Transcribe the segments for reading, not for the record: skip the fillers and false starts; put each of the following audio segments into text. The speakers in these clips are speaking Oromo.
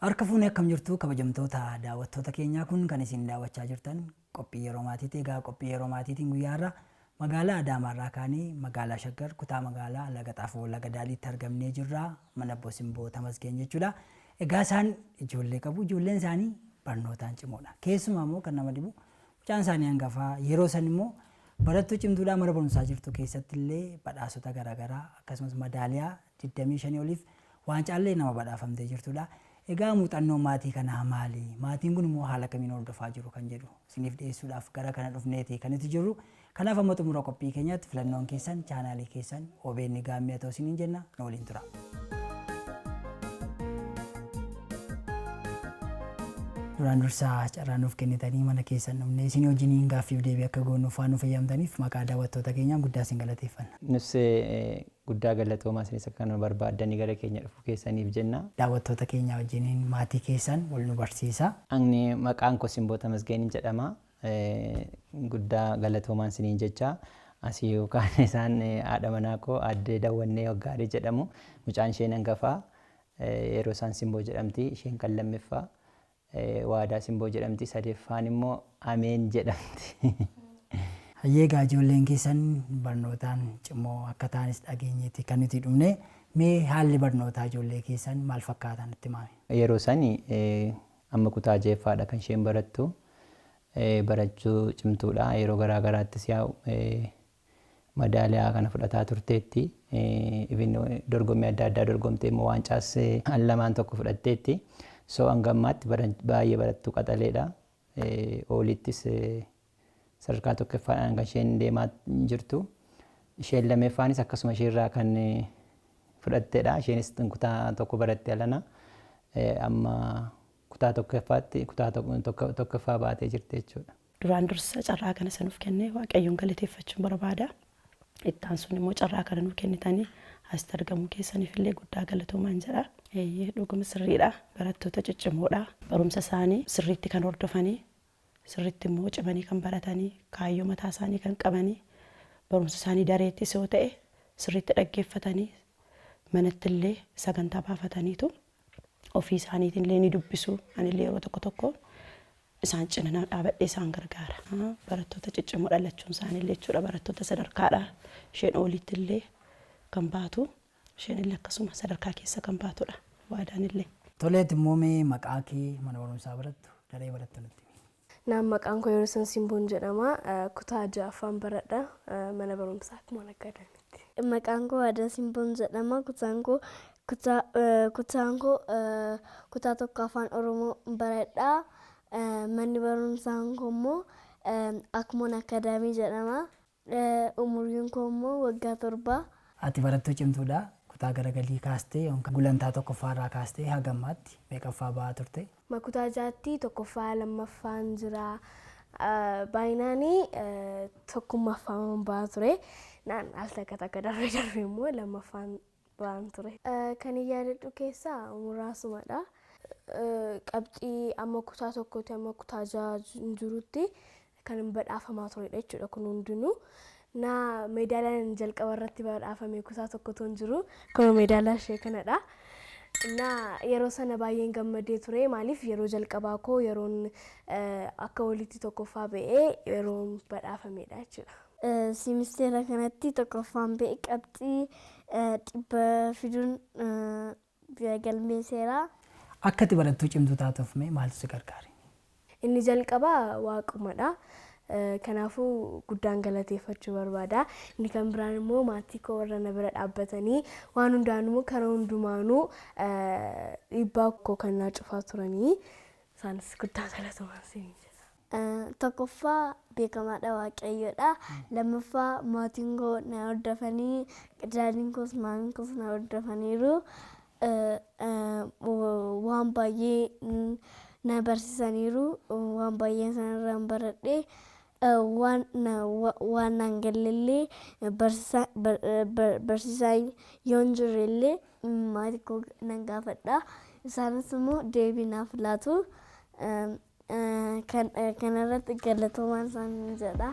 Harka fuunee akkam jirtu kabajamtoota daawwattoota keenyaa? Kun kan isin daawwachaa jirtan qophii yeroo maatiiti. Egaa qophii yeroo maatiitiin guyyaa har'a magaalaa Adaamaarraa kaanee magaalaa Shaggar, kutaa magaalaa Laga Xaafoo Laga Daadhiitti argamnee jirra. Mana Obbo Simboo Tamasgeen jechuudha. Egaa isaan ijoollee qabu. Ijoolleen isaanii barnootaan cimoodha. Keessumaa immoo kan nama dhibu mucaan isaanii hangafaa yeroo san immoo barattuu cimtuudhaa, mana barumsaa jirtu keessatti illee badhaasota garaagaraa akkasumas madaaliyaa 25 oliif waancaallee nama badhaafamtee jirtudha. Egaa muuxannoon maatii kanaa maali? Maatiin kun immoo haala kamiin hordofaa jiru kan jedhu isiniif dhiyeessuudhaaf gara kana dhufneeti kan nuti jirru. Kanaaf amma xumura qophii keenyaatti filannoon keessan chaanaalii keessan OBN Gaammee haa ta'u isiniin jenna, nu waliin tura. Duraan dursaa carraa nuuf kennitanii mana keessan dhufnee isinii wajjiniin gaaffiif deebii akka goonuuf waan nu fayyamtaniif maqaa daawwattoota keenyaan guddaa isin galateeffanna. Nus guddaa galatoomaa, isinis akka kana nu barbaaddanii gara keenya dhufuu keessaniif jenna. Daawwattoota keenya wajjiniin maatii keessan wal nu barsiisa. Ani maqaan koo Simboo Tamasgeenin jedhama. Guddaa galatoomaan isiniin jecha. Asii yookaan isaan haadha manaa koo Aadde Dawwannee Waggaarii jedhamu. Mucaan isheen hangafaa yeroo isaan Simboo jedhamti. Isheen kan lammiffaa Waadaa Simboo jedhamti. Sadeeffaan immoo Ameen jedhamti. Hayyee, egaa ijoolleen keessan barnootaan cimoo akka ta'anis dhageenyeeti kan nuti dhufne. Mee haalli barnootaa ijoollee keessan maal fakkaata, nutti himaa? Yeroo sani amma kutaa ja'affaadha kan isheen barattu. Barachuu cimtuudha. Yeroo garaa garaattis yaa'u madaaliyaa kana fudhataa turteetti. Even dorgommii adda addaa dorgomtee immoo waancaas al lamaan tokko fudhatteetti. So hanga ammaatti baay'ee barattuu qaxaleedha. Oolittis sadarkaa tokkoffaadhaan kan isheen deemaa jirtu. Isheen lameeffaanis akkasuma isheerraa kan fudhattedha. Isheenis kutaa tokko baratte alana. Amma kutaa tokkoffaatti kutaa tokkoffaa baatee jirti jechuudha. Duraan dursa carraa kana sanuuf kenne Waaqayyoon galateeffachuun barbaada. Ittaan sun immoo carraa kana nuuf kennitanii asitti argamuu keessaniif illee guddaa galatoomaan jedha. Eeyyee, dhuguma sirriidha. Barattoota ciccimoodha. Barumsa isaanii sirriitti kan hordofanii, sirriitti immoo cimanii kan baratanii, kaayyoo mataa isaanii kan qabanii, barumsa isaanii dareettis yoo ta'e sirriitti dhaggeeffatanii, manatti illee sagantaa baafataniitu ofii isaaniitiin illee ni dubbisu. Anillee yeroo tokko tokko isaan cina na dhaabadhee isaan gargaara. Barattoota ciccimoo dhalachuun isaaniillee jechuudha. Barattoota sadarkaadha. Isheen oolitti illee kan baatu, isheen illee akkasuma sadarkaa keessa kan baatudha. Waadaan illee. Toleet immoo mee maqaa kee, mana barumsaa barattu, daree barattu nutti himi. Naan maqaan koo Yeroo Simboon jedhama. Kutaa ja'affaan baradha. Mana barumsaa Akmoon Akkaadaamiitti. Maqaan koo Waadaa Simboon jedhama. Kutaan koo kutaa kutaan koo kutaa tokko, afaan Oromoo baradha. Manni barumsaan koo immoo Akmoon Akkaadaamii jedhama. Umuriin koo immoo waggaa 7. Ati barattuu cimtuudha. Kutaa garagalii kaastee yookaan gulantaa tokkoffaarraa kaastee haga ammaatti meeqaffaa bahaa turte? Kutaa ja'atti tokkoffaa, lammaffaan jira. Baay'inaan tokkummaffaan bahaa ture. Naan al takka takka darbee darbee immoo lammaffaan bahan ture. Kan hin yaadadhu keessaa muraasumadha. Qabxii amma kutaa tokkotti amma kutaa ja'a jirutti kan badhaafamaa turedha jechuudha kun hundinuu. Na meedaaliyaan jalqaba irratti badhaafame kutaa tokkotu hin jiru. Kun meedaaliyaa ishee kanadha. Na yeroo sana baay'een gammadee ture. Maaliif, yeroo jalqabaa koo yeroon akka walitti tokkoffaa ba'ee yeroon badhaafamedha jechuudha. Simisteera kanatti tokkoffaan ba'e, qabxii 100 fiduun galmeesseera. Akka ati barattuu cimtuu taatuuf mee maaltu si gargaare? Inni jalqabaa waaqumadha. Kanaafuu guddaan galateeffachuu barbaada. Inni kan biraan immoo maatii koo warra na bira dhaabbatanii waan hundaanuu, karaa hundumaanuu dhiibbaa koo kan naa cufaa turanii, isaanis guddaa galatoomaa isiniin jedha. Tokkoffaa beekamaadha, Waaqayyoodha. Lammaffaa maatiin koo na hordofanii, daadiin koos maamiin koos na hordofaniiru. Waan baay'ee na barsiisaniiru. Waan baay'ee isaanirraan baradhe. Waan naan gallellee, barsiisaa yoo hin jirrellee maatii koo nan gaafadha. Isaanis immoo deebii naaf laatu. Kanarratti galatoomaan isaan jedha.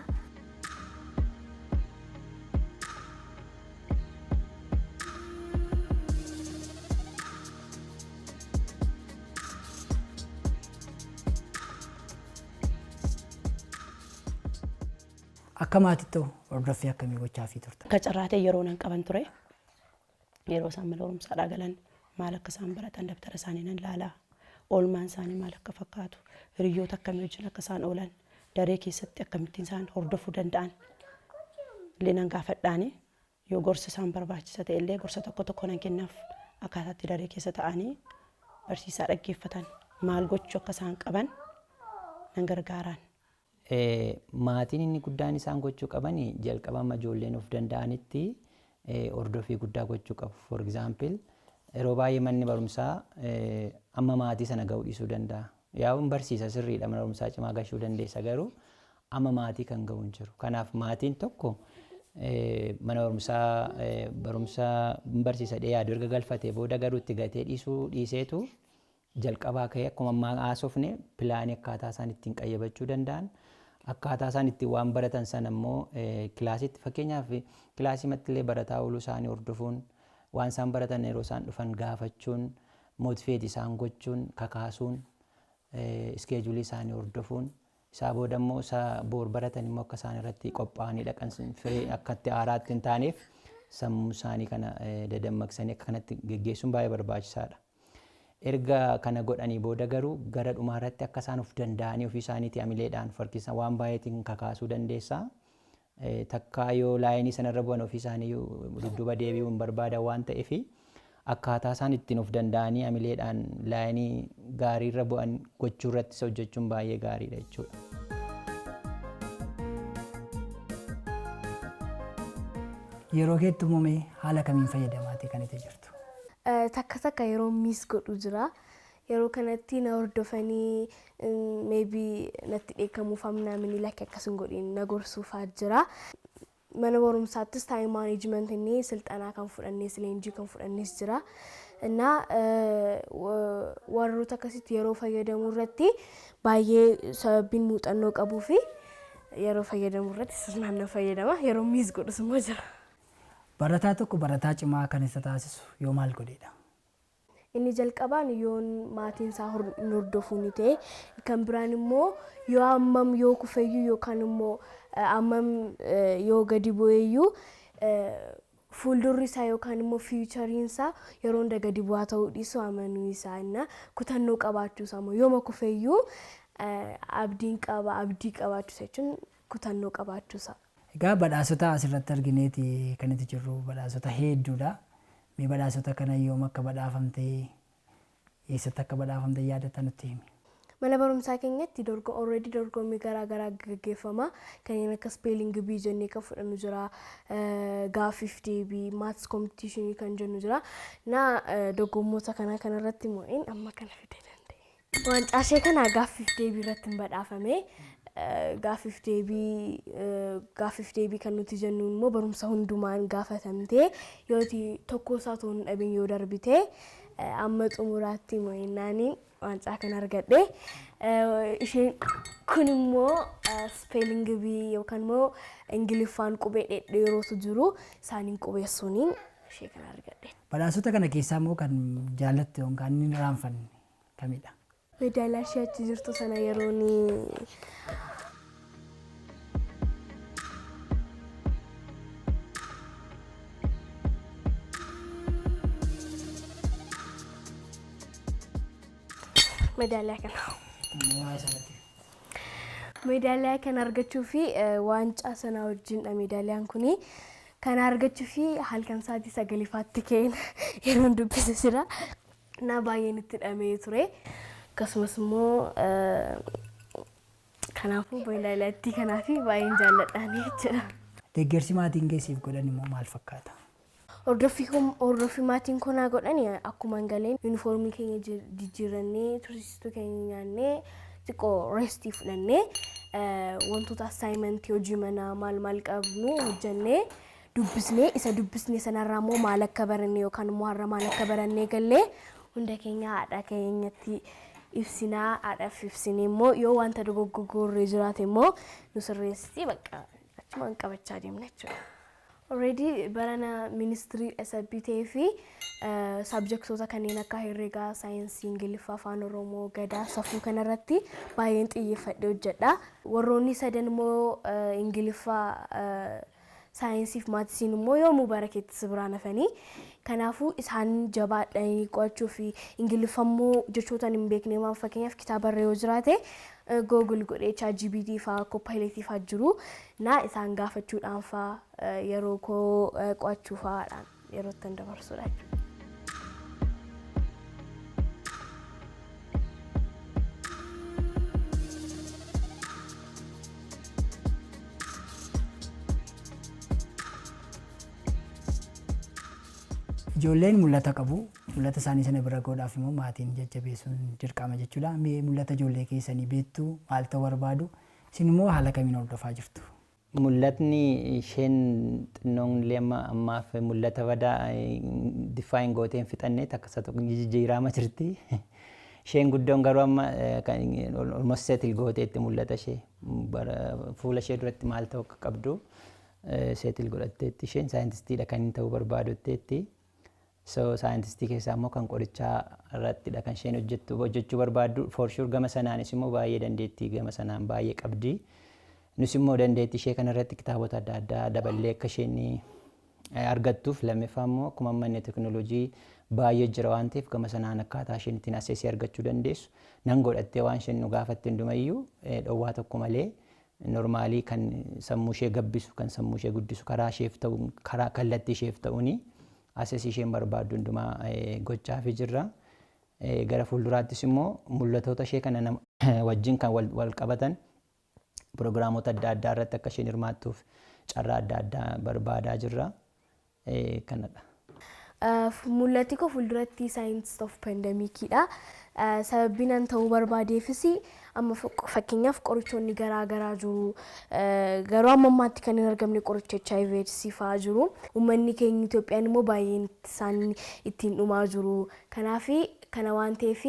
Akka maatiitti hordoffii akkamii gochaafii turtan? Akka carraa ta'e yeroo nan qaban ture. Yeroo isaan mana barumsaadhaa galan maal akka isaan baratan dabtara isaanii nan ilaalaa. Oolmaan isaanii maal akka fakkaatu, hiriyoota akkamii wajjin akka isaan oolan, daree keessatti akkamittiin isaan hordofuu danda'an illee nan gaafadhaani. Yoo gorsa isaan barbaachisa ta'e illee gorsa tokko tokko nan kennaaf, akkaataa itti daree keessa ta'anii barsiisaa dhaggeeffatan, maal gochuu akka isaan qaban nan gargaaraan. Maatiin inni guddaan isaan gochuu qaban, jalqaba amma ijoolleen of danda'anitti hordoffii guddaa gochuu qabu. For example, yeroo baay'ee manni barumsaa amma maatii sana ga'uu dhiisuu danda'a. Yaa'uun barsiisa sirriidha, mana barumsaa cimaa gashuu dandeessa, garuu amma maatii kan ga'u hin jiru. Kanaaf maatiin tokko mana barumsaa barumsa barsiisa dhee yaadu erga galfatee booda garuu itti gatee dhiisuu dhiiseetu, jalqabaa ka'ee akkuma ammaa haasofne pilaanii akkaataa isaan ittiin qayyabachuu danda'an, akkaataa isaan ittiin waan baratan sana immoo kilaasitti, fakkeenyaaf kilaasii illee barataa ooluu isaanii hordofuun, waan isaan baratan yeroo isaan dhufan gaafachuun, motivate isaan gochuun, kakaasuun, iskeejulii isaanii hordofuun, isaa booda immoo isa boor baratan immoo akka isaan irratti qophaa'anii dhaqan, firee akka itti haaraatti hin taaneef sammuu isaanii kana dadammaqsanii akka kanatti geggeessuun baay'ee barbaachisaadha. Erga kana godhanii booda garuu gara dhumaarratti akka isaan of danda'anii ofii isaaniitii amileedhaan farkisa waan baay'eetiin kakaasuu dandeessaa. Takkaa yoo laayinii sanarra bu'an ofii isaanii dudduuba deebi'uu hin barbaadan waan ta'eef, akkaataa isaan ittiin of danda'anii amileedhaan laayinii gaariirra bu'an gochuu irrattis hojjechuun baay'ee gaariidha jechuudha. Yeroo keetti uumame haala kamiin fayyadamaatii kan itti jirtu? Takka takka yeroo miss godhu jira. Yeroo kanatti na hordofanii, maybe natti dheekkamuuf amna lakki akkas hin godhin na gorsuufaa jira. Mana barumsaattis time management inni silxanaa kan fudhannes, leenjii kan fudhannes jira. Innaa warroota akkasitti yeroo fayyadamuu irratti baay'ee sababiin muuxannoo qabuu fi yeroo fayyadamuu irratti sirnaan na fayyadama. Yeroo miss godhus immoo jira. Barataa tokko barataa cimaa kan isa taasisu yoo maal godheedha? Inni jalqabaan yoon maatiin isaa hin hordofuu ni ta'e, kan biraan immoo yoo hammam yoo kufeyyuu yookaan immoo hammam yoo gadi bu'eeyyuu, fuuldurri isaa yookaan immoo fiichariin isaa yeroo hunda gadi bu'aa ta'uu dhiisu amanuu isaa, inna kutannoo qabaachuu isaa immoo yooma kufeyyuu abdiin qaba, abdii qabaachuu isaa jechuun kutannoo qabaachuu isaa. Egaa badhaasota asirratti argineeti kan itti jirru badhaasota hedduudha. Mee badhaasota kana yoom akka badhaafamtee, eessatti akka badhaafamte yaadatta nutti himi. Mana barumsaa keenyatti already dorgommii garaa garaa gaggeeffama. Kanneen akka spelling bee jennee kan fudhannu jira. Gaaffiif deebii, maths competition kan jennu jira. Na dorgommoota kana kanarratti mo'een amma kana fidee danda'e. Waancaa ishee kana gaaffiif deebii irratti hin badhaafame. Gaaffiif deebii kan nuti jennu immoo barumsa hundumaan gaafatamtee yooti tokko isaa otoo hin dhabin yoo darbite, amma xumuraatti mo'innaaniin waancaa kana argadhe. Isheen kun immoo spelling bee yookaan immoo Ingiliffaan qubee dhedheerootu jiru, isaaniin qubeessuuniin ishee kana argadhe. Badhaasota kana keessaa immoo kan jaallatte yookaan inni raanfanne kamidha? Meedaaliyaa ishee achi jirtu sana yeroon meedaaliyaa kana. Waa'ee sanatti. Meedaaliyaa kana argachuu fi waancaa sana wajjinidha meedaaliyaan kuni. Kana argachuu fi halkan sa'aatii 9ffaatti ka'een yeroon dubbise jira. Na baay'een itti dhamee ture. Akkasumas immoo kanaafuu meedaaliyaattii kanaa fi baay'een jaalladhaanii jechuudha. Deeggarsi maatiin keessiif godhan immoo maal fakkaata? Hordoffii maatiin koo naa godhan, akkuma hin galeen yuunifoormii keenya jijjiirannee, tursiistuu keenya nyaannee, xiqqoo restii fudhannee, wantoota assignmentii, hojii manaa maal maal qabnu hojjannee, dubbisnee, isa dubbisnee sanarraa immoo maal akka baranne yookaan immoo har'a maal akka barannee gallee hunda keenya haadha keenyatti ibsinaa. Haadhaaf ibsinee immoo yoo wanta dogoggorree jiraate immoo nu sirreessiti, bakka achumaan qabachaa deemna jechuudha. Already barana ministry sabbii ta'ee fi subjectoota kanneen akka herreegaa, saayinsii, Ingiliffaa, Afaan Oromoo, Gadaa, safuu kanarratti baay'een xiyyeeffadhee hojjedha. Warroonni sadan immoo Ingiliffaa, saayinsii fi mathsiin immoo yoomuu bara keetti si biraan hafanii. Kanaafuu isaan jabaadhanii qo'achuu fi Ingiliffa immoo jechoota hin beekne waan fakkeenyaaf kitaabarra yoo jiraate, Google godhee ChatGPT fa'aa, Copilot fa'aa jiru na isaan gaafachuudhaan fa'aa yeroo koo qo'achuu fa'aadhaan yeroo ittiin dabarsudha jechuudha. Ijoolleen mul'ata qabu. Mul'ata isaanii sana bira gahuudhaaf immoo maatiin jajjabeessuun dirqama jechuudha. Mee mul'ata ijoollee keessanii beektu? Maal ta'uu barbaadu? Isin immoo haala kamiin hordofaa jirtu? Mul'atni isheen xinnoon illee amma ammaaf mul'ata badaa define gootee hin fixanne, takka isa tokko jijjiiraama jirti. Isheen guddoon garuu amma almost settle gooteetti mul'ata ishee, fuula ishee duratti maal ta'uu akka qabdu settle godhatteetti. Isheen saayintistiidha kan inni ta'uu barbaadutteetti. So saayintistii keessaa immoo kan qorichaa irrattidha kan isheen hojjettu, hojjechuu barbaaddu. For sure gama sanaanis immoo baay'ee dandeettii gama sanaan baay'ee qabdi. Nus immoo dandeettii ishee kanarratti kitaabota adda addaa daballee akka isheen argattuuf, lammaffaa immoo akkuma amma inni teknooloojii baay'ee jira waan ta'eef, gama sanaan akkaataa isheen ittiin accessii argachuu dandeessu nan godhattee, waan isheen nu gaafatte hundumayyuu dhowwaa tokko malee, normaalii kan sammuu ishee gabbisu, kan sammuu ishee guddisu, karaa isheef ta'u, karaa kallattii isheef ta'uuni accessii isheen barbaaddu hundumaa gochaafii jirra. Gara fuulduraattis immoo mul'atoota ishee kana wajjin kan wal qabatan piroogiraamota adda addaa irratti akka isheen hirmaattuuf carraa adda addaa barbaadaa jirra. Kanadha. Mul'ati koo fuulduratti scientist of pandemiciidha. Sababbiin an ta'uu barbaadeefis amma fakkeenyaaf qorichoonni garaa garaa jiru. Garuu amma ammaatti kan hin argamne qoricha HIV AIDS fa'aa jiru. Uummanni keenya Itoophiyaan immoo baay'een isaan ittiin dhumaa jiru. Kanaaf kana waan ta'eef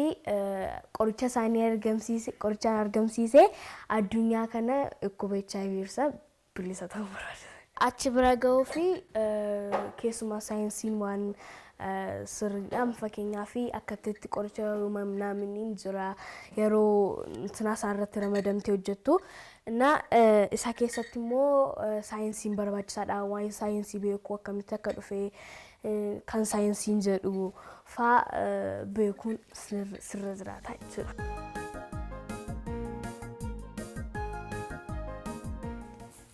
qoricha isaanii argamsiise, qorichaan argamsiise, addunyaa kana dhukkuba HIV irraa bilisa ta'uu barbaada. Achi bira gahuu fi keessumaa saayinsiin waan sirriidha. Fakkeenyaaf akka itti qoricha naaminiin jira yeroo intina isaa irratti ramadamtee hojjettu. Na isa keessatti immoo saayinsiin barbaachisaadha. Waa'ee saayinsii beekuu, akkamitti akka dhufe, kan saayinsiin jedhu faa beekuun sirra jiraata jechuudha.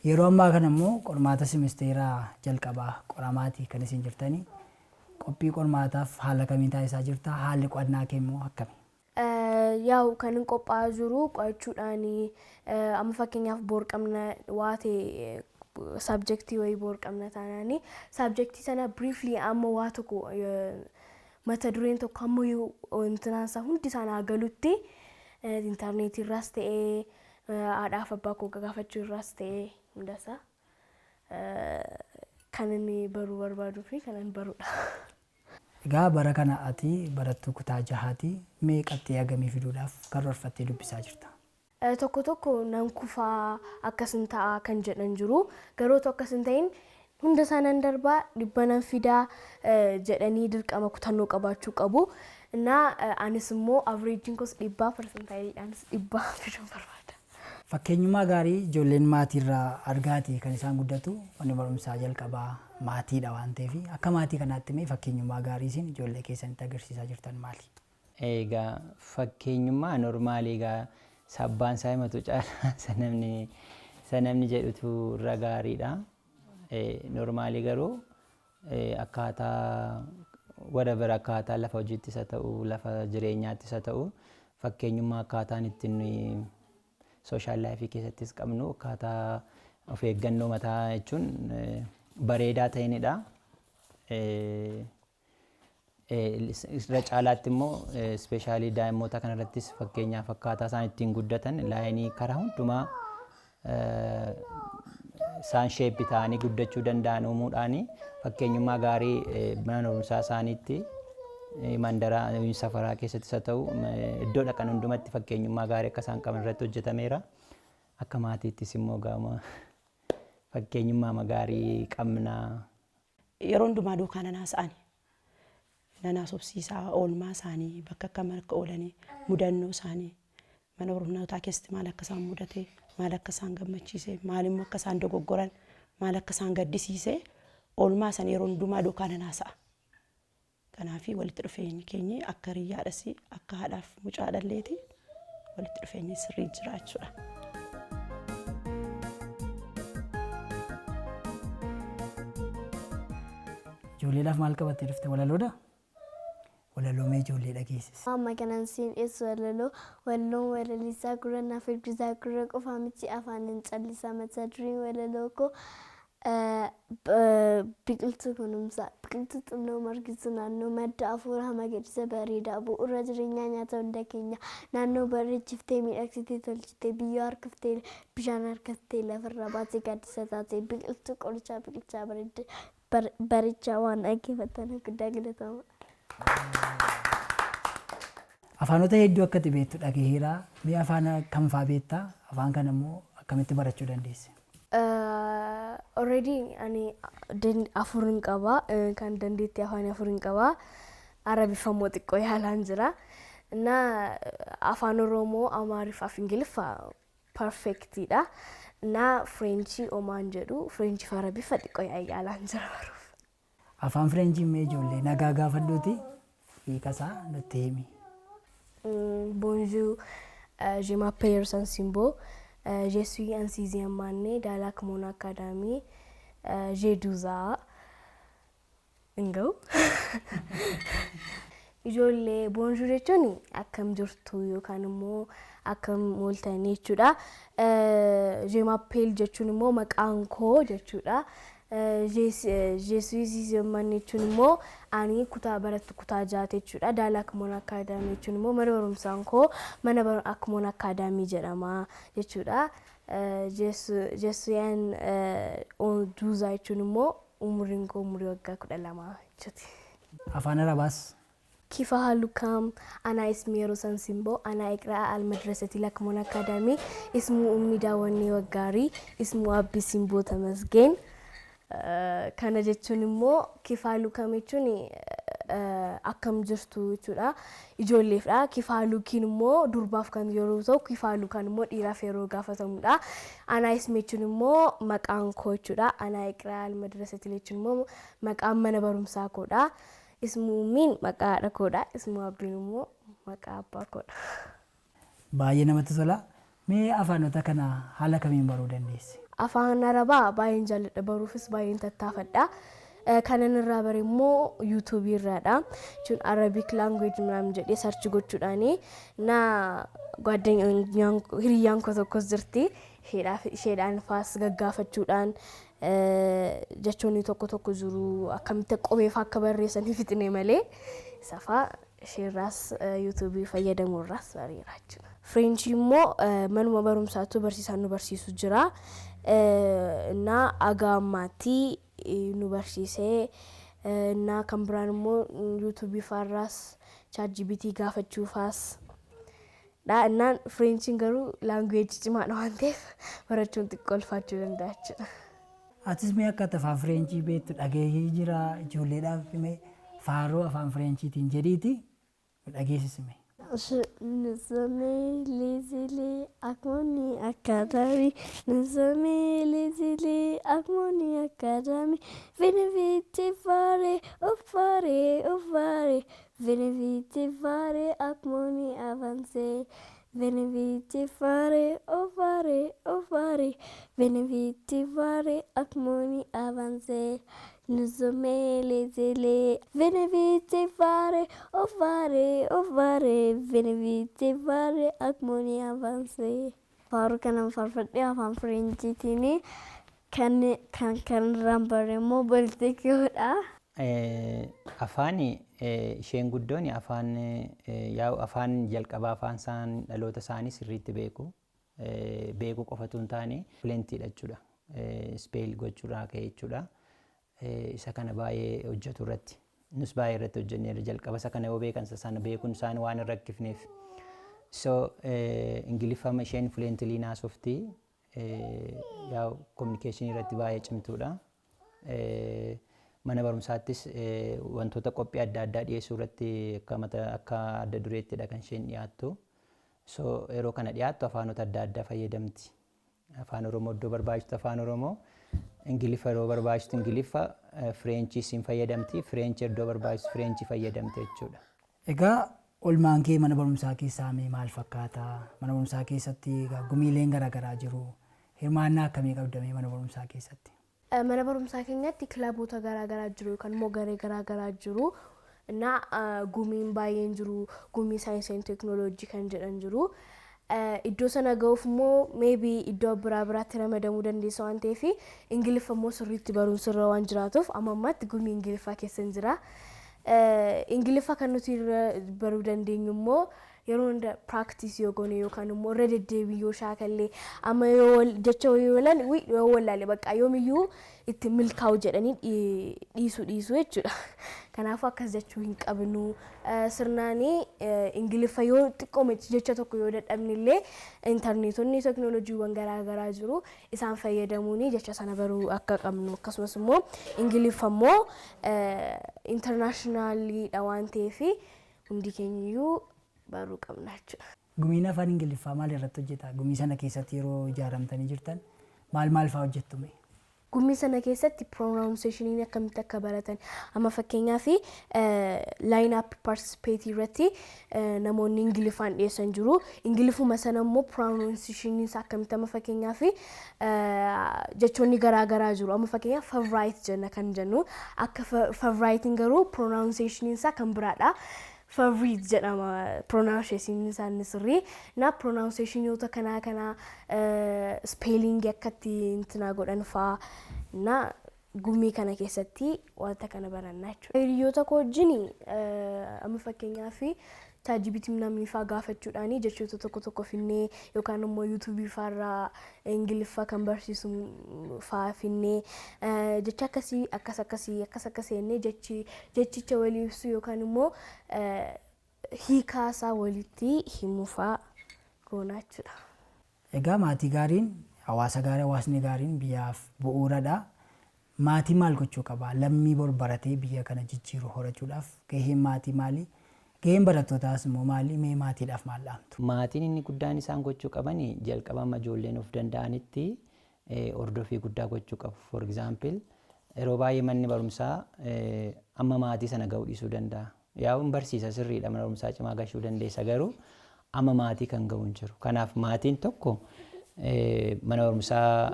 Yeroo ammaa kana immoo qormaata simisteeraa jalqabaa qoramaatii kan isin jirtanii. Qophii qormaataaf haala kamiin taasisaa jirta? Haalli qo'annaa kee immoo akkami? Yaa'u kan hin qophaa'aa jiru qo'achuudhaan, amma fakkeenyaaf boor qabna waa ta'e, subjectii wayii boor qabna taanaani, subjectii sana briefly amma waa tokko, mata dureen tokko amma yoo intinaan isaa hundi isaan haa galutti, intarneetii irraas ta'ee, haadhaaf abbaa koo gaafachuu irraas ta'ee, hundasaa kan inni baruu barbaaduu fi kan inni barudha. Egaa bara kana ati barattuu kutaa jahaati. Mee qabxii hagamii fiduudhaaf karoorfattee dubbisaa jirta? Tokko tokko nan kufaa, akkasin ta'a kan jedhan jiru. Garuu otoo akkas hin ta'in hunda isaa nan darbaa, 100 nan fidaa jedhanii dirqama kutannoo qabaachuu qabu. Innaa anis immoo averageiin koos 100, percentileiidhaanis 100 fiduu barbaada. Fakkeenyummaa gaarii ijoolleen maatiirraa argaati kan isaan guddatu. Manni barumsaa jalqabaa maatiidha waan ta'eef, akka maatii kanaatti mee fakkeenyummaa gaarii isin ijoollee keessanitti agarsiisaa jirtan maali? Egaa fakkeenyummaa normaalii egaa sabbaan isaa himatu caalaa isa namni jedhutu irra gaariidha. Normaalii garuu akkaataa whatever, akkaataa lafa hojiittis haa ta'u, lafa jireenyaattis haa ta'u, fakkeenyummaa akkaataan ittiin nuyi social lifeii keessattis qabnu, akkaataa of eeggannoo mataa jechuun bareedaa ta'inidha. Irra caalaatti immoo especially daa'immoota kanarrattis fakkeenyaaf akkaataa isaan ittiin guddatan, lineii karaa hundumaa isaan shape ta'anii guddachuu danda'an uumuudhaani, fakkeenyummaa gaarii mana barumsaa isaaniitti, mandaraa safaraa keessattis haa ta'u, iddoo dhaqan hundumatti fakkeenyummaa gaarii akka isaan qaban irratti hojjetameera. Akka maatiittis immoo gaama Fakkeenyummaa gaarii qabna. Yeroo hundumaa duukaa nan haasa'ani. Nan haasofsiisaa oolmaa isaanii, bakka akkam akka oolanii, mudannoo isaanii, mana barnootaa keessatti maal akka isaan mudate, maal akka isaan gammachiise, maal immoo akka isaan dogoggoran, maal akka isaan gaddisiise, oolmaa isaanii yeroo hundumaa duukaa nan haasa'a. Kanaaf walitti dhufeenyi keenya akka hiriyyaadhas akka haadhaaf mucaa dhalleeti walitti dhufeenyi sirrii jira jechuudha. Ijoolleedhaaf maal qabattee dhufte? Walaloodha? Walaloo mee ijoollee dhageessisi. Amma kanan siin dhiyeessu walaloo. Walaloon walalisaa gurra naaf ergisaa, gurra qofaa miti afaanin callisaa. Mata dureen walaloo koo biqiltuu kunuunsaa. Biqiltuu xinnoo margisu naannoo, madda afuuraa magariisa bareedaa, bu'uura jireenyaa nyaata hunda keenya, naannoo bareechiftee miidhagsitee tolchitee, biyyoo harkiftee bishaan harkiftee lafarraa baatee gaaddisa taatee, biqiltuu qorichaa biqilchaa bareechaa. Waan dhaggeeffattan guddaa galatoomaa. Afaanota hedduu akka ati beektu dhagaheera. Mee afaan kam fa'aa beektaa? Afaan kana immoo akkamitti barachuu dandeesse? Already ani afur hin qaba. Kan dandeettii afaan afur hin qaba. Arabiffammoo xiqqoo yaalaan jira. እና Afaan Oromoo, Amaariffaa fi Ingiliffa perfectiidha. እና Fireenchii omaan jedhu, Fireenchii fi Arabiffa xiqqoo yaalaan jira baruuf. Afaan Fireenchii mee ijoollee nagaa gaafadhuuti hiikasaa nutti himi. Bonjour, je m'appelle Yerusalem Simbo. Je suis en sixième année dans la Common Academy. J'ai 12 ans. Ingau. Ijoollee, bonjour jechuun akkam jirtu yookaan immoo akkam ooltan jechuudha. Je m'appelle jechuun immoo maqaan koo jechuudha. Je suis sixième année jechuun immoo ani kutaa barattu kutaa jaate jechuudha. Daala Akmoon Akaadaamii jechuun immoo mana barumsaan koo mana Akmoon Akaadaamii jedhama jechuudha. Je suis en 12 ans jechuun immoo umuriin koo umurii waggaa 12 jechuuti. Afaan Arabaas. كيف حالكم؟ أنا اسمي روسان سيمبو، أنا أقرأ المدرسة لكمون أكاديمي. اسمه أمي داواني وغاري، اسمه أبي سيمبو تمسجين. Kana jechuun immoo كيف حالكم jechuun akkam jirtu jechuudha. Ijoolleefdha. كيف حالك iin immoo durbaaf kan yeroo ta'u, كيف حالك immoo dhiiraaf yeroo gaafatamudha. أنا اسمي jechuun immoo maqaan koo jechuudha. أنا أقرأ المدرسة jechuun immoo maqaan mana barumsaa koodha. اسم أمي n maqaa haadha koodha. اسم أبي n immoo maqaa abbaa koodha. Baay'ee namatti tola. Mee afaanota kana haala kamiin baruu dandeesse? Afaan Arabaa baay'een jaalladha, baruufis baay'een tattaafadha. Kanan irraa bare immoo yuutuubii irraadha. Jechuun Arabic language ምናምን jedhee search gochuudhaani na hiriyyaan koo tokkos jirti. Isheedhaan faas gaggaafachuudhaan jechoonni tokko tokko jiru, akkamitti qubeef akka barreessan hin fixne malee, safaa isheerraas yuutuubii fayyadamuurraas bareera jechuudha. Fireenchii immoo manuma barumsaatu barsiisaan nu barsiisu jira. እና aga ammaatti nu barsiisee እና kan biraan immoo yuutuubii faarraas ChatGPT gaafachuufaas dha. Innaan Fireenchiin garuu language cimaadha waan ta'eef barachuun xiqqoo ulfaachuu danda'a jechuudha. Atis mee akka afaan Fireenchii beektu dhagahee jira, ijoolleedhaaf mee faaruu afaan Fireenchiitiin jedhiiti nu dhageessisi mee. Nous sommes les élèves Akmoni Academy. Nous sommes les élèves Akmoni Academy. Venez vite fare, oh fare, oh fare. Venez vite fare, Akmoni avancé. Venez vite fare, oh fare, oh fare. Venez vite fare, Akmoni avancé. Nous sommes les élèves. Venez vite fare, oh fare, oh fare. Venez vite fare, Akmoni avancé. Faaruu kanan faarfadhee afaan Fireenchiitiin, kan irraan bare immoo boltekiyoodha. Afaan isheen guddoon afaan yaa'u afaan jalqabaa afaan isaan dhaloota isaanii sirriitti beeku. Beekuu qofatu hin taane fluentiidha jechuudha. Spell gochuurraa ka'e jechuudha. Isa kana baay'ee hojjetu irratti. Nus baay'ee irratti hojjenneerra, jalqaba isa kana yoo beekan isa sana beekuun isaan waan hin rakkifneef. So Ingiliffama isheen fluently naasofti. Yaa'u communication irratti baay'ee cimtuudha. Mana barumsaattis wantoota qophii adda addaa dhiyeessuu irratti akka mata akka adda dureettidha kan isheen dhiyaattu. So yeroo kana dhiyaattu afaanota adda addaa fayyadamti. Afaan Oromoo iddoo barbaachistu Afaan Oromoo, Ingiliffa yeroo barbaachistu Ingiliffa, Fireenchiis hin fayyadamti. Fireenchii iddoo barbaachistu Fireenchii fayyadamti jechuudha. Egaa olmaan kee mana barumsaa keessaa mee maal fakkaata? Mana barumsaa keessatti egaa gumiileen garaagaraa jiru. Hirmaannaa akkamii qabda mee mana barumsaa keessatti? Mana barumsaa keenyatti kilaboota garaagaraa jiru yookaan immoo garee garaagaraa jiru. Na gumiin baay'een jiru. Gumii saayinsii fi teekinooloojii kan jedhan jiru. Iddoo sana ga'uuf immoo maybe iddoo biraa biraatti ramadamuu dandeessa waan ta'eef, Ingiliffa immoo sirriitti baruun sirra waan jiraatuuf, amma ammaatti gumii Ingiliffaa keessan jira. Ingiliffa kan nuti irra baruu dandeenyu immoo yeroo hunda practice yoo goone yookaan immoo irra deddeebii yoo shaakallee, amma yoo jecha yoo walan yoo wallaale, bakka yoomiyyuu itti milkaa'u jedhanii dhiisuu dhiisuu jechuudha. Kanaafuu akkas jechuu hin qabnu. Sirnaanii Ingiliffa yoo xiqqoome jecha tokko yoo dadhabne illee, intarneetonni, teekinooloojiiwwan garaa garaa jiru, isaan fayyadamuun jecha sana baruu akka qabnu, akkasumas immoo Ingiliffa immoo internationaliidha waan ta'eef hundi keenyayyuu baruu qabna jechuudha. Gumiin afaan Ingiliffaa maal irratti hojjeta? Gumii sana keessatti yeroo ijaaramtanii jirtan maal maal fa'aa hojjettu mee? Gumii sana keessatti pronunciationiin akkamitti akka baratan, amma fakkeenyaaf line up participate irratti namoonni Ingiliffaan dhiyeessan jiru. Ingiliffuma sana immoo pronunciationiin isaa akkamitti, amma fakkeenyaaf jechoonni garaa garaa jiru. Amma fakkeenyaaf favorite jenna kan jennu, akka favoriteiin garuu pronunciationiin isaa kan biraadha. Favorite jedhama pronunciation isaa inni sirrii. Na pronunciationoota kanaa kana, spelling akkatti intinaa godhan fa'aa na gumii kana keessatti wanta kana barannaa jechuudha. Hiriyoota koo wajjin amma fakkeenyaaf ChatGPT namni fa'aa gaafachuudhaan jechoota tokko tokko finnee, yookaan immoo YouTubeii fa'aarraa Ingiliffa kan barsiisu fa'aa finnee, jecha akkasii akkas akkasii akkas akkasii jennee jechi jechicha walii ibsuu yookaan immoo hiikaa isaa walitti himuu fa'aa goonaa jechuudha. Egaa maatii gaariin hawaasa gaarii, hawaasni gaariin biyyaaf bu'uuradha. Maatii maal gochuu qaba? Lammii bor baratee biyya kana jijjiiru horachuudhaaf gaheen maatii maali? Gaheen barattootaas immoo maali? Mee maatiidhaaf maal dhaamtu? Maatiin inni guddaan isaan gochuu qaban, jalqaba amma ijoolleen of danda'anitti hordofii guddaa gochuu qabu. For example, yeroo baay'ee manni barumsaa amma maatii sana ga'uu dhiisuu danda'a. Yaa'uun barsiisa sirriidha, mana barumsaa cimaa gashuu dandeessa, garuu amma maatii kan ga'u hin jiru. Kanaaf maatiin tokko mana barumsaa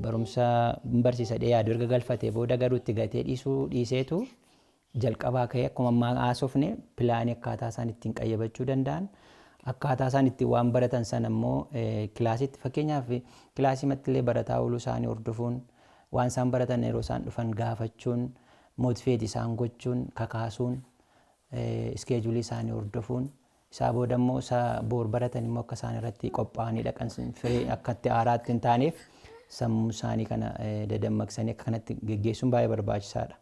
barumsa barsiisa dhee yaadu erga galfatee booda garuu itti gatee dhiisuu dhiiseetu, jalqabaa ka'ee akkuma ammaa haasofne planii akkaataa isaan ittiin qayyabachuu danda'an, akkaataa isaan ittiin waan baratan sana immoo kilaasitti, fakkeenyaaf kilaasii illee barataa ooluu isaanii hordofuun, waan isaan baratan yeroo isaan dhufan gaafachuun, motivate isaan gochuun, kakaasuun, scheduleii isaanii hordofuun, isaa booda immoo isa boor baratan immoo akka isaan irratti qophaa'anii dhaqan, firee akka itti haaraatti hin taaneef sammuu isaanii kana dadammaqsanii akka kanatti geggeessuun baay'ee barbaachisaadha.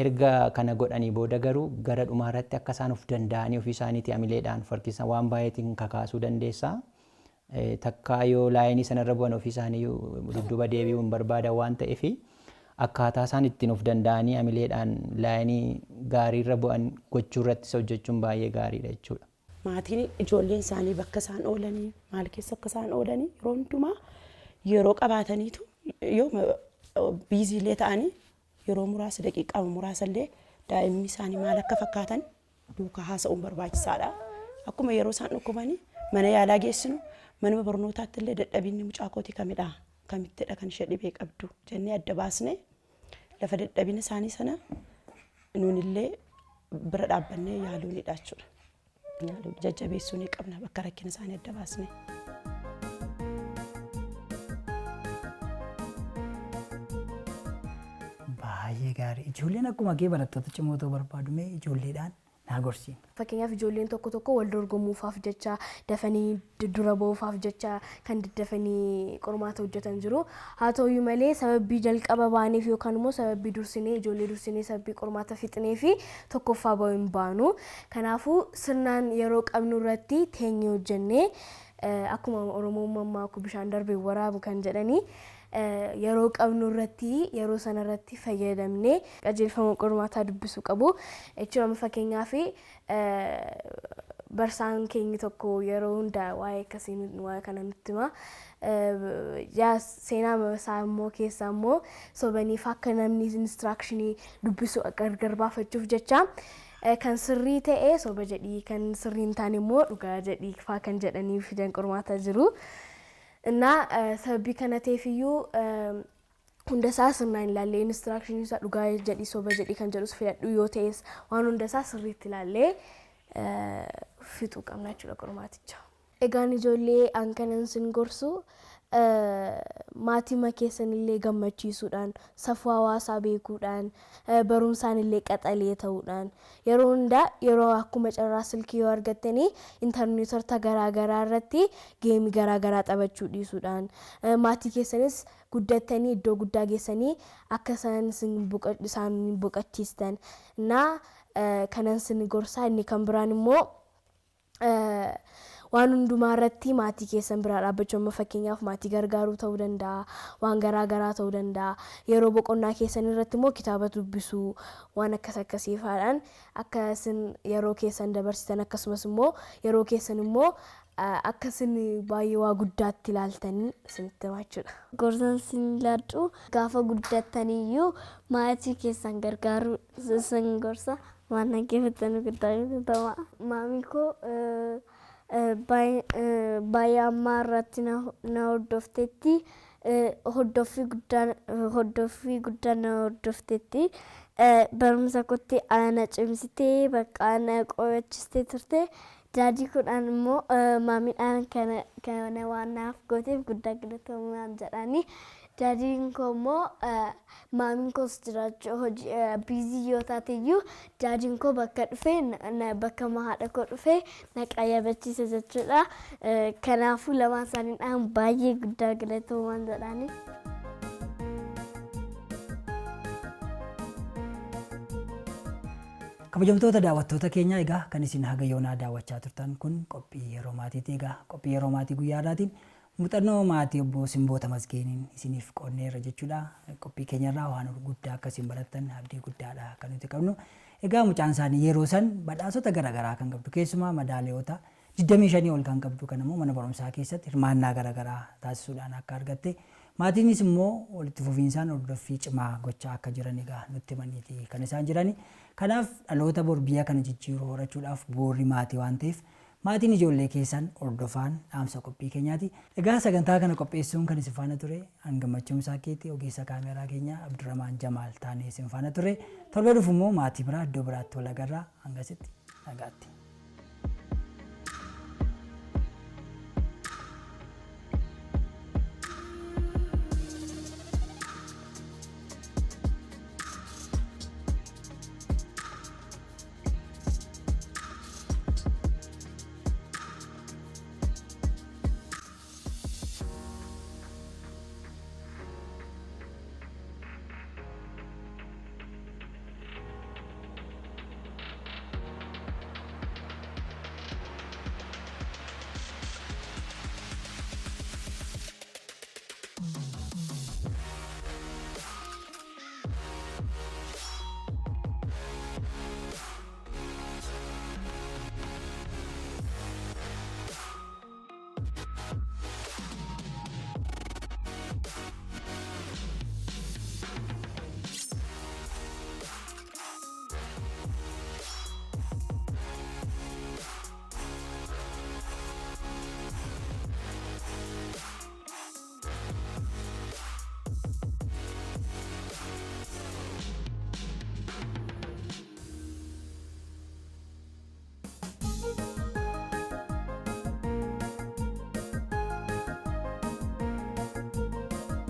Erga kana godhanii booda garuu gara dhumaa irratti akka isaan of danda'anii ofii isaaniitii amileedhaan farkisan waan baay'eetiin kakaasuu dandeessa. Takkaa yoo lineii sanarra bu'an ofii isaanii dudduuba deebi'uu hin barbaadan waan ta'eef, akkaataa isaan ittiin of danda'anii amileedhaan lineii gaariirra bu'an gochuu irrattis hojjechuun baay'ee gaariidha jechuudha. Maatiin ijoolleen isaanii bakka isaan oolanii, maal keessa akka isaan oolanii yeroo hundumaa yeroo qabaataniitu, yoo busyilee ta'anii, yeroo muraasa, daqiiqaa muraasa illee daa'imni isaanii maal akka fakkaatan duukaa haasa'uun barbaachisaadha. Akkuma yeroo isaan dhukkubanii mana yaalaa geessinu, manuma barnootaatti illee dadhabinni mucaa kootii kamidha, kamittidha kan ishee dhibee qabdu jennee adda baasnee, lafa dadhabina isaanii sana nuunillee bira dhaabbannee yaaluunidha jechuudha. Yaaluu jajjabeessuu ni qabna bakka rakkina isaanii adda baasnee. Baay'ee gaarii. Ijoolleen akkuma kee barattoota cimoo ta'uu barbaadu, mee ijoolleedhaan naa gorsiin. Fakkeenyaaf ijoolleen tokko tokko wal dorgomuufaaf jecha, dafanii dura ba'uufaaf jecha kan daddafanii qormaata hojjetan jiru. Haa ta'uyyuu malee sababii jalqaba baaneef yookaan immoo sababii dursinee ijoollee dursinee sababii qormaata fixnee fi tokkoffaa ba'uu hin baanu. Kanaafuu sirnaan yeroo qabnu irratti teenyee hojjennee Akkuma Oromoon mammaaku bishaan darbee waraabu kan jedhanii yeroo qabnu irratti yeroo sana irratti fayyadamnee qajeelfama qormaataa dubbisuu qabu. Jechuun amma fakkeenyaaf barsaan keenya tokko yeroo hundaa waa'ee akkasii waa'ee kana nutti hima. Yaa seenaa isaa immoo keessaa immoo sobaniif akka namni instructionii dubbisu gargar baafachuuf jecha kan sirrii ta'e soba jedhii, kan sirrii hin taane immoo dhugaa jedhii faa kan jedhanii fidan qormaata jiru. Innaa sababii kana ta'eefiyyuu hunda isaa sirnaan ilaallee, instructionii isaa dhugaa jedhii soba jedhii kan jedhus filadhu yoo ta'es, waan hunda isaa sirriitti ilaallee fixuu qabna jechuudha qormaaticha. Egaan ijoollee, an kanan sin gorsu maatii keessan illee gammachiisuudhaan, safuu hawaasaa beekuudhaan, barumsaan illee qaxalee ta'uudhaan, yeroo hundaa yeroo akkuma carraa silkii yoo argattanii intarneetota garaagaraa irratti gameii garaagaraa taphachuu dhiisuudhaan, maatii keessanis guddattanii iddoo guddaa geessanii akka isaan isaan boqochiistan na kanan sin gorsaa. Inni kan biraan immoo waan hundumaa irratti maatii keessan biraa dhaabbachuu, amma fakkeenyaaf maatii gargaaruu ta'uu danda'a, waan garaa garaa ta'uu danda'a. Yeroo boqonnaa keessan irratti immoo kitaaba dubbisuu, waan akkas akkasii faadhaan akka isin yeroo keessan dabarsitan, akkasumas immoo yeroo keessan immoo akka isin baay'ee waa guddaatti ilaaltanii isinitti himaa jechuudha. Gorsan isin laadhu, gaafa guddattaniyyuu maatii keessan gargaaruu isin gorsa. Waan dhaggeeffattan guddaa galatoomaa. Maamii koo baay'ee ammaa irratti na hordofteetti, hordoffii guddaa na hordofteetti. Barumsa kootti na cimsitee, bakka na qo'achistee turte. Daddy koodhaan immoo maamiidhaan kana waan naaf gooteef guddaa galatoomaa jedhani. Daddyn koo immoo, maamiin koos jiraachuu hojii busy yoo taate iyyuu, daddyn koo bakka dhufee, bakka haadha koo dhufee na qayyabachiisa jechuudha. Kanaafuu lamaan isaaniidhaan baay'ee guddaa galatoomaa jedhani. Kabajamtoota daawwattoota keenya, egaa kan isin haga yoonaa daawwachaa turtan kun qophii yeroo maatiiti. Egaa qophii yeroo maatii guyyaa har'aatiin muuxannoo maatii obbo Simboo Tamasgeeniin isiniif qoodneerra jechuudha. Qophii keenyarraa waan guddaa akkasiin barattan abdii guddaadha kan nuti qabnu. Egaa mucaan isaanii yeroo san badhaasota garaagaraa kan qabdu, keessumaa madaaliyoota 25 ol kan qabdu kan immoo mana barumsaa keessatti hirmaannaa garaagaraa taasisuudhaan akka argatte, maatiinis immoo walitti fufiinsaan hordoffii cimaa gochaa akka jiran egaa nutti himaniiti kan isaan jirani. Kanaaf dhaloota bor biyya kana jijjiiruu horachuudhaaf boorri maatii waan ta'eef, maatiin ijoollee keessan hordofaan dhaamsa qophii keenyaati. Egaa sagantaa kana qopheessuun kan isin faana ture an Gammachuu Misaakeeti, ogeessa kaameeraa keenya Abdurrahmaan Jamaal taanee isin faana ture. Torbee dhufu immoo maatii biraa iddoo biraatti wal agarraa, hangasitti nagaatti.